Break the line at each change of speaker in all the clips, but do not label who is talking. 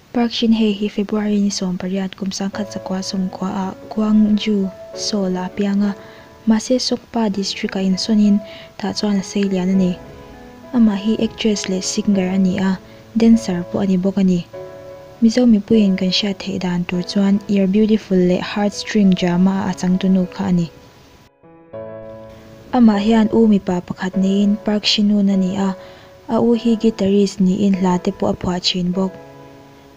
Park Shin-hye hi February ni 18 kum 1990 ah Gwangju, Seoul ah a piang a, mahse Sokpa district ah insawnin tah chuan a sei lian a ni. Amah hi actress leh singer a ni a, dancer pawh a ni bawk a ni. Mizo mipuiin kan hriat theih dan tur chuan You're Beautiful leh Heart String drama a a changtunu kha a ni. Amah hian u mipa pakhat neiin Park Shin-un a ni a, a u hi guitarist niin hla te pawh a phuah thin bawk.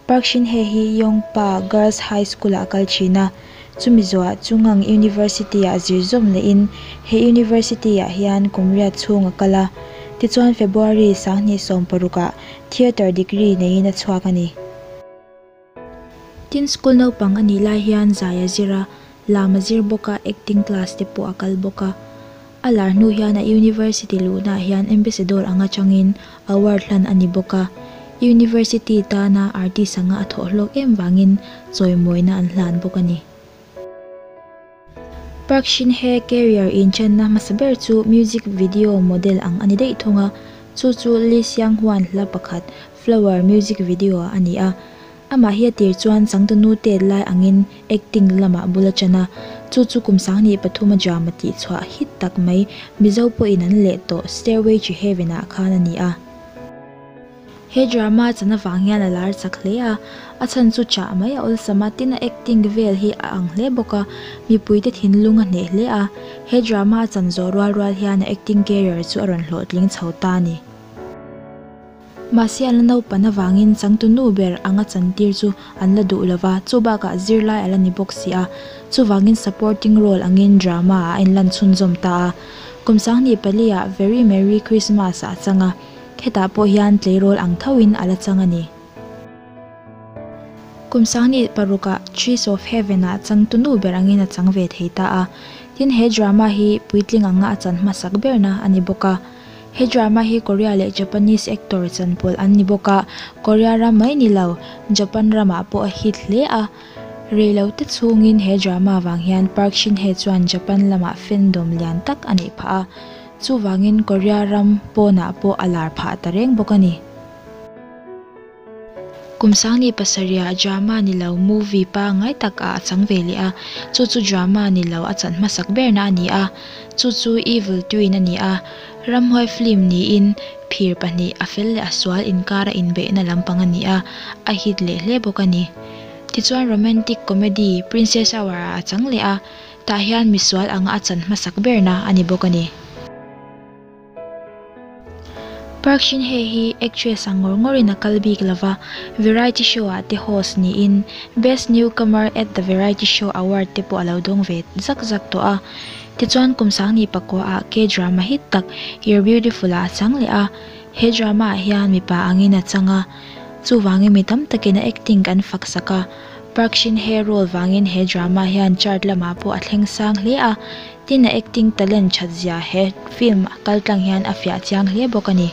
Park Shin-hye hi Yongpa Girls High School-ah a kal thin a, chumi zawhah Chungang University-ah zir zawm lehin he university-ah hian kum riat chhung a kal a, tichuan February 2016-ah Theatre degree neiin a chhuak a ni. Tin school naupang a nih lai hian zai a zir a, lam a zir bawk a, acting class te pawh a kal bawk a. A lar hnu hian a university luhnaah hian ambassador anga changin award hlan a ni bawk a. University tana artist anga a thawh hlawk em vangin chawimawina an hlan bawk a ni. Park Shin-hye career inchenna hmasa ber chu music video model ang a ni daih thung a, chu chu Lee Seung-hwan hla pakhat Flower music video ah a ni a. Amah hi a tir chuan changtunu tet lai angin acting lamah bul a ṭan a, chu chu kum 2003 a drama tihchhuah hit tak mai Mizo pawhin an leh tawh Stairway to Heaven ah khan a ni a. He drama chan avang hian a lar chak hle a, a chhan chu chah mai a awlsam a, tin a acting vel hi a ang hle bawk a, mipuite thinlung a hneh hle a, he drama a chan zawh rual rual hian a acting career chu a rawn hlawhtling chho ta a ni. Mahse an la naupan avangin changtu nu ber anga chantir chu an la duh lova, chu bakah zirlai a la ni bawk si a, chuvangin supporting role angin drama ah a inlan chhunzawm ta a. Kum 2004 ah Very Merry Christmas ah a chang a. Hetah pawh hian tleirawl ang thoin a la chang a ni. Kum 2006 ah Trees of Heaven ah changtu nu ber angin a chang ve thei ta a. Tin he drama hi puitling anga a chan hmasak berna a ni bawk a. He drama hi Korea leh Japanese actor chanpawlh an ni bawk a, Korea ram mai ni lo, Japan ramah pawh a hit hle a. Reilote chhungin he drama vang hian Park Shin-hye chuan Japan lamah fandom lian tak a neih phah a. Chuvangin Korea ram pawnah pawh a lar phah ta reng bawk a ni. Kum 2007 ah drama ni lo movie pangngai tak ah a chang ve leh a, chu chu drama ni lo a chan hmasak berna a ni a, chu chu Evil Twin a ni a, ramhuai film niin phir pahnih a fel leh a sual inkara inbeihna lampang a ni a, a hit leh hle bawk a ni. Tichuan romantic comedy Princess Hour ah a chang leh a, Tah hian misual anga a chan hmasak berna a ni bawk a ni. Park Shin-hye hi actress ang ngawr ngawrin a kal bik lova, variety show ah te host niin Best Newcomer at the Variety Show Award te pawh a lo dawng ve zak zak tawh a. Tichuan kum 2009 ah K-drama hit tak You're Beautiful ah a chang leh a, he drama ah hian mipa angin a chang a, chuvangin mi tam takin a acting an fak sak a. Park Shin-hye role vangin he drama hian chart lamah pawh a thleng sang hle a, tin a acting talent that zia he film kaltlang hian a fiah chiang hle bawk a ni.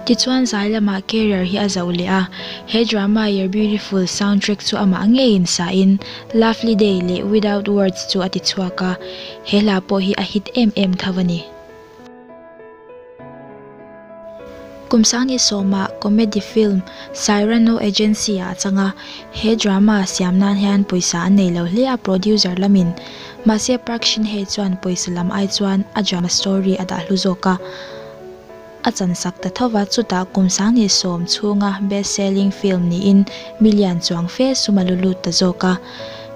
Tichuan zai lamah career hi a zoh leh a, he drama You're Beautiful soundtrack chu amah ngeiin sahin Lovely Day leh Without Words chu a ti chhuak a, he hla pawh hi a hit em em tho a ni. Kum 2010 ah comedy film Cyrano Agency ah a chang a, he drama siam nan hian pawisa an nei lo hle a producer lamin. Mahse Park Shin-hye chuan pawisa lam ai chuan a drama story a dah hlu zawk a, a chan sak ta tho va, chutah kum 2010 chhunga best selling film niin million chuang fe sum a lu lut ta zawk a.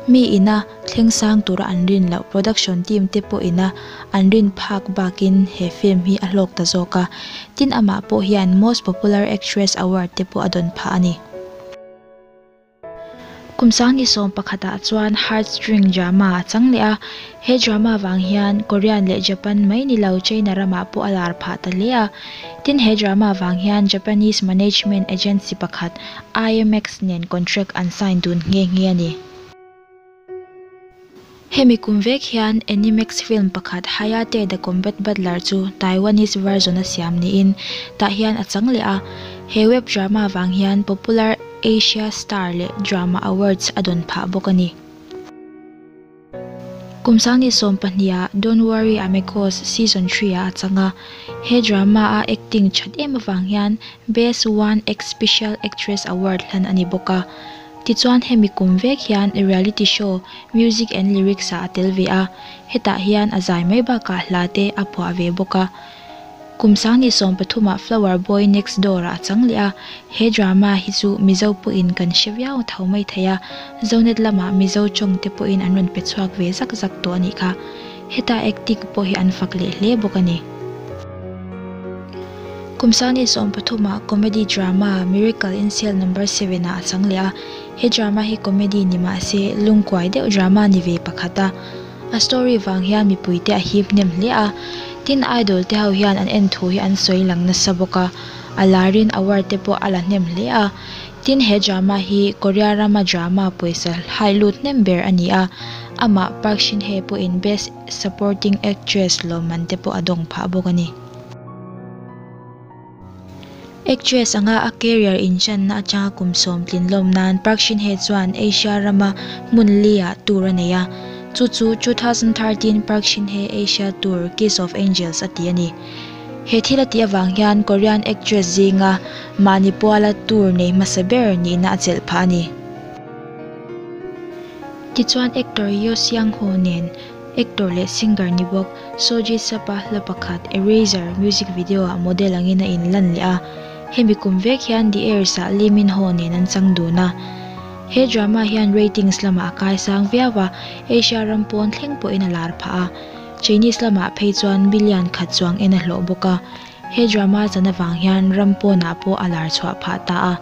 Mi ina Thleng sang tura an rin loh production team te pawh ina an rin phak bakin he film hi a hlawk ta zawk a, tin amah pawh hian Most Popular Actress Award te pawh a dawn phah a ni. Kum 2011 ah chuan Heart String drama a chang leh a, he drama vang hian Korean leh Japan mai ni lo China ramah pawh a lar phah ta hle a, tin he drama vang hian Japanese management agency pakhat IMX nen contract an sign dun nghe nghe a ni. Hemi kum vek hian Animax film pakhat Hayate the Combat Butler chu Taiwanese version a siam niin tah hian a chang leh a. He web drama vang hian Popular Asia Star leh Drama Awards a dawn phah bawk a ni. Kum 2020 ah Don't Worry Amigos Season 3 ah a chang a, he drama a acting that em avang hian Best One Act Special Actress Award hlan a ni bawk a. Tichuan hemi kum vek hian reality show Music and Lyrics ah a tel ve a, hetah hian a zai mai bakah hla te a phuah ve bawk a. Kum 2013 ah Flower Boy Next Door ah a chang leh a, he drama hi chu Mizo pawhin kan hre viau tho mai thei a, Zonet lamah Mizo tawng te pawhin an rawn pe chhuak ve zak zak tawh a nih kha. Heta acting pawh hi an fak leh hle bawk a ni. Kum 2013 ah comedy drama Miracle in Cell Number 7 ah a chang leh a, he drama hi comedy ni mah se lungkuai deuh drama ni ve pakhat a. A story vang hian mipui te a hip hnem hle a, tin idol te ho hian an en thu hi an sawi lang nasa bawk a, a larin award te pawh a la hnem hle a. Tin he drama hi Korea rama drama pawisa hai lut hnem ber a ni a, amah Park Shin Hye pawhin Best Supporting Actress lawmman te pawh a dawng phah bawk a ni. Actress anga a career inṭanna aṭanga kum 10 tlin lawm nan Park Shin Hye chuan Asia rama hmun li ah tour a nei a, chu chu 2013 Park Shin Hye Asia Tour Kiss of Angels a ti a ni. He thil a tih avang hian Korean actress zinga mahni puala tour nei hmasa ber nihna a chelh phah a ni. Tichuan actor Yeo Seung Ho nen actor leh singer ni bawk Seo Ji Sup-a hla pakhat Eraser music video ah model angin a inlan leh a, hemi kum vek hian The Heirs ah Lee Min Ho nen an chang dun a. He drama hian ratings lamah a kai sang viau a, Asia ram pawn thleng pawhin a lar phah a. Chinese lamah phei chuan million khat chuang en a hlawh bawk a. He drama chan avang hian ram pawnah pawh a lar chhuah phah ta a,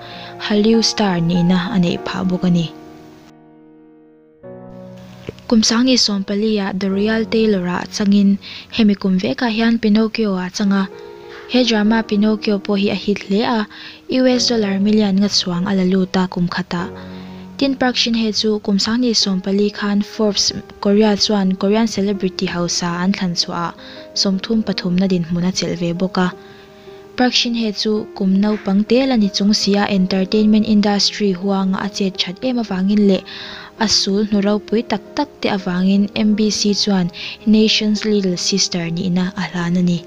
Hallyu star nihna a neih phah bawk a ni. Kum 2014 ah The Royal Tailor ah changin hemi kum vekah hian Pinocchio ah a chang a. He drama Pinocchio pawh hi a hit hle a, US dollar million nga chuang a la lut a kum khatah. Tin Park Shin Hye chu kum 2014 khan Forbes Korea chuan Korean celebrity hausa an thlan chhuah ah 33 na dinhmun a chelh ve bawk a. Park Shin Hye chu kum naupang te la ni chung si a entertainment industry huanga a chet that em avangin leh a sul hnu ropui tak tak te avangin MBC chuan Nation's Little Sister nihna a hlan a ni.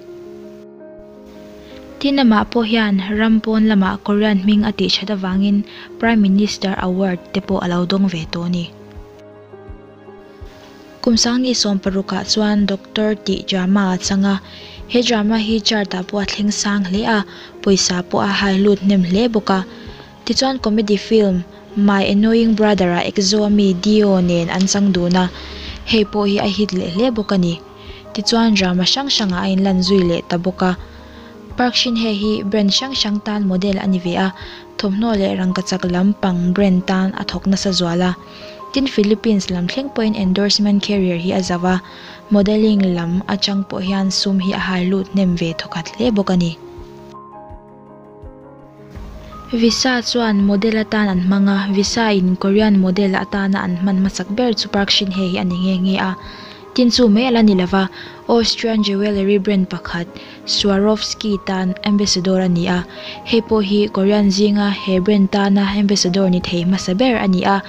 Tin amah pawh hian ram pawn lamah Korean hming a tih that avangin Prime Minister Award te pawh a lo dawng ve tawh a ni. Kum 2016 ah chuan Doctor tih drama a chang a, he drama hi chart ah pawh a thleng sang hle a, pawisa pawh a hai lut hnem hle bawk a. Tichuan comedy film My Annoying Brother ah Exo ami Dio nen an chang dun a, hei pawh hi a hit leh hle bawk a ni. Tichuan drama hrang hrangah a inlan zui leh ta bawk a. Park Shin Hye hi brand hrang hrang tan model a ni ve a, thawmhnaw leh rangkachak lampang brand tan a thawk nasa zual a. Tin Philippines lam thleng pawhin endorsement career hi a zauh a, modelling lam atang pawh hian sum hi a hai lut hnem ve thawkhat hle bawk a ni. Visa chuan model atan an hmang a, Visa in Korean model atana an hman hmasak ber chu Park Shin Hye hi a ni nghe nghe a. Tin chu mai a la ni lova, Austrian jewellery brand pakhat Swarovski tan ambassador a ni a, hei pawh hi Korean zinga he brand tana ambassador ni thei hmasa ber a ni a.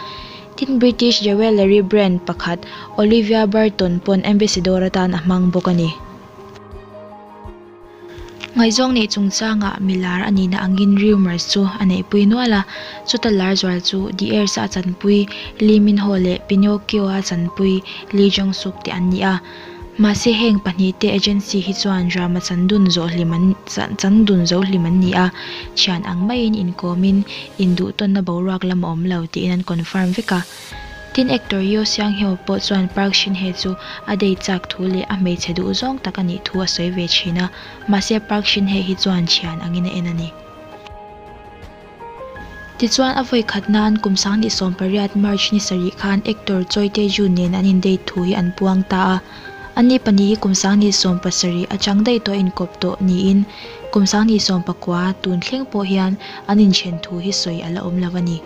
Tin British jewellery brand pakhat Olivia Burton pawn ambassador atan a hmang bawk a ni. Ngaihzawng neih chungchangah milar a nihna angin rumours chu a neihpui nual a, chuta lar zual chu The Heirs a chanpui Lee Min Ho leh Pinocchio a chanpui Lee Jong Suk te an ni a. Mahse heng pahnih te agency hi chuan drama chandun zawh hlim an chandun zo hlim an ni a, thian ang maiin inkawmin induhtawnna boruak lam a awm lo tiin an confirm vek a. Tin actor Yeo Seung Hyo pawh chuan Park Shin Hye chu a date chak thu leh a hmeichhe duh zawng tak a nih thu a sawi ve thin a, mahse Park Shin Hye hi chuan thian angin a en a ni. Tichuan a vawi khat nan kum 2018 March ni sarih khan actor Choi Tae Jun nen an in date thu hi an puang ta a. Ani pahnih hi kum 2017 atang daih tawh inkawp tawh niin kum 2019 tun thleng pawh hian an inthen thu hi sawi a la awm lo a ni.